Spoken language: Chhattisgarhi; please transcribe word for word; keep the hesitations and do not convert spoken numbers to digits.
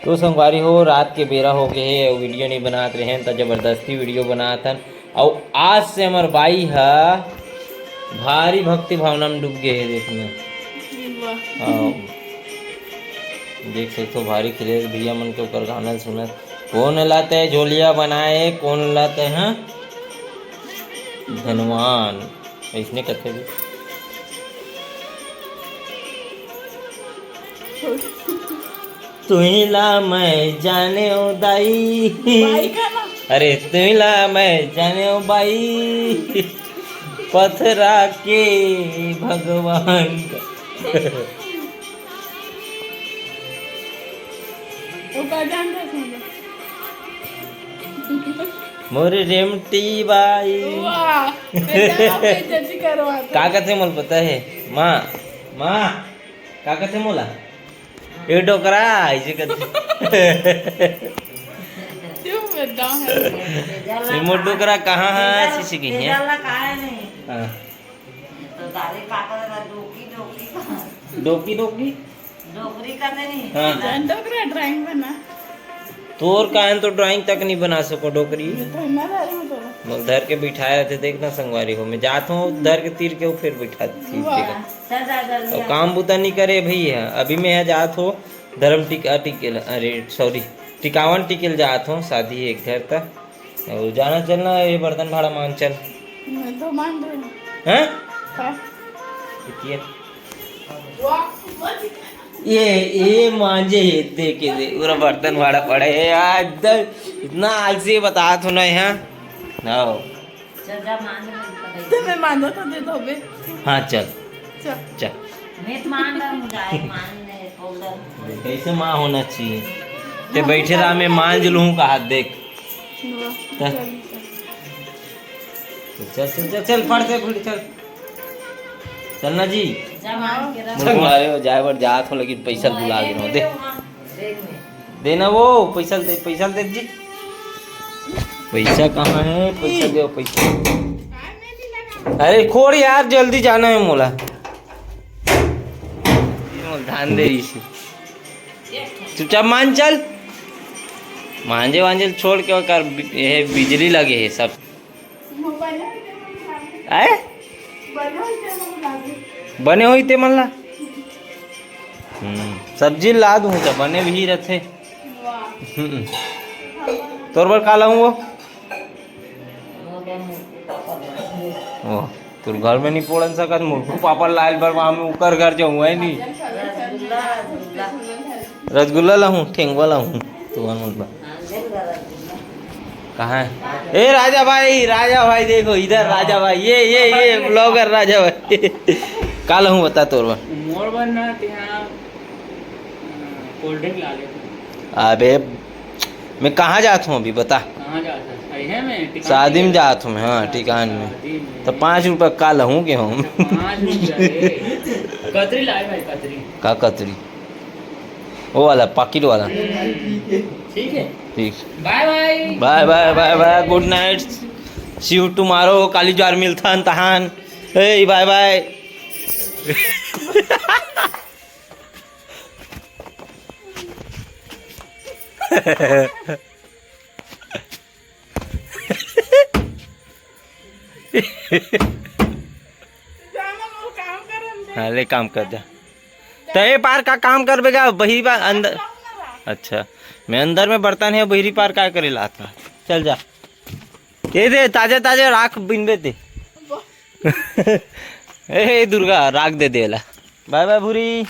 तो संगवारी हो, रात के बेरा हो गए हे अउ वीडियो नहीं बनात रहेन, त जबरदस्ती वीडियो बनात हन। अउ आज से हमर बाई ह भारी भक्ति भावना में डूब गए हे। देखना, हाँ, देख सकते हो, भारी खिलेश भैया मन के ऊपर गाना सुनत। कौन लाते झोलिया बनाए, कौन लाते हैं धनवान, ऐसने कथे भी। तुही ला मैं जाने ओ दाई। बाई का ना? अरे, तुही ला मैं जाने ओ बाई, पथरा के भगवान का। वो का जान रहा है? मोर रेमटी बाई। वाह, बेटा, आप बेइज्जती करवा दो। का कथे मोला पता है? माँ, माँ, का कथे मोला? ए डोकरा, ऐसे कथे। क्यों बेटा है? ये मोर डोकरा कहाँ है? ऐसे कही है। तेरा ला काहे नहीं? हाँ। तो दादी पापा का डोकी, डोकी। डोकी, डोकी? डोकरी का तो नहीं। हाँ। जान डोकरा ड्राइंग बना। तोर कारण तो ड्राइंग तक नहीं बना सको डोकरी। ये तो ना दादी में तो। मोला धर के बिठाए रहते, देखना संगवारी हो, मैं जात हूँ धर के तीर के, वो फिर बिठा देती वाह। जगह। चल जा जल्दी और आ। काम बुता नहीं करे भैया, अभी मैं यहाँ जात हो धर्म टिका टिके ल-, अरे सॉरी, टिकावन टिके ल जात हो शादी एक घर तक। और जाना चलना ये बर्तन भाड़ा मान चल। मैं तो मान रही हूँ। हैं? हाँ। किती है? ये, ये मांजे हे, दे के दे, पूरा बर्तन भाड़ा पड़े हे यार, इधर इतना आलसी बता तू ना यहाँ। हाँ। चल जा, मान ले, तो मैं मांजा तो दे दो बे। हाँ, चल। चल। चल। मैं तो मान रहा हूँ, जाए, मान ले, folder। कैसे माँ होना चाहिए? ते हाँ, बैठे रहा, मैं मांज लूँ कहा, देख। वाह, चल। चल, चल। तो चल, चल, चल, चल, फट से, फट, चल। चल ना जी। जा, मान के रख। मुझे मारे हो, जाए बर जात हो, लेकिन पैसा भुला गे हो, दे। देना वो, पैसा दे, पैसा दे जी। पैसा कहाँ है? पैसा दे, पैसा। अरे खोड़ यार, जल्दी जाना है मोला। ये मोला धान दे इसी। चुपचाप मान चल। मांजे वांजे छोड़ के ओकर बि-, ये बिजली लगे है सब। आए? बने होई ते मन ला। हम्म, सब्जी ला दूँ त बने भी रथे। हम्म। तोर बर का लाऊं वो? ओ, तोर घर में नहीं पोड़न सकत, मुरकू पापड़ लायल बर वहाँ में ओकर घर जाऊँ, है नी? रसगुल्ला, रसगुल्ला। रसगुल्ला लाहूँ, ठेंगवा लाहूँ, तुमन मन बर। कहाँ है? ए राजा भाई, राजा भाई देखो इधर, राजा भाई, ये, ये, ये ब्लॉगर राजा भाई। का लाहूँ बता तोर बर? मोर बर ना, तेहा, अ, कोल्ड ड्रिंक ला ले। अबे, मैं कहाँ जात हूँ अभी बता? कहाँ जात हस? अइहे में, टिकावन शादी में में। जात हूँ मैं, हाँ, टिकावन में। शादी में। तो पाँच रुपया का लाहूँ के हम? अच्छा, पाँच रुपया रे। कतरी लाए भाई, कतरी। का कतरी? वो वाला, पाकिट वाला। ठीक है। ठीक। बाय बाय। बाय बाय, बाय बाय, good night। See you tomorrow, काली जुआर मिलथन तहान। ए, बाय बाय। हाँ, ले काम कर जा। त ए पार का काम करबे गा? बही बा अंदर। अच्छा, मैं अंदर में बर्तन है, बहिरी पार का करे लात का? चल जा। ये दे, ताजे ताजे राख बिनबे ते। ए दुर्गा, राख दे देला। बाय बाय भूरी।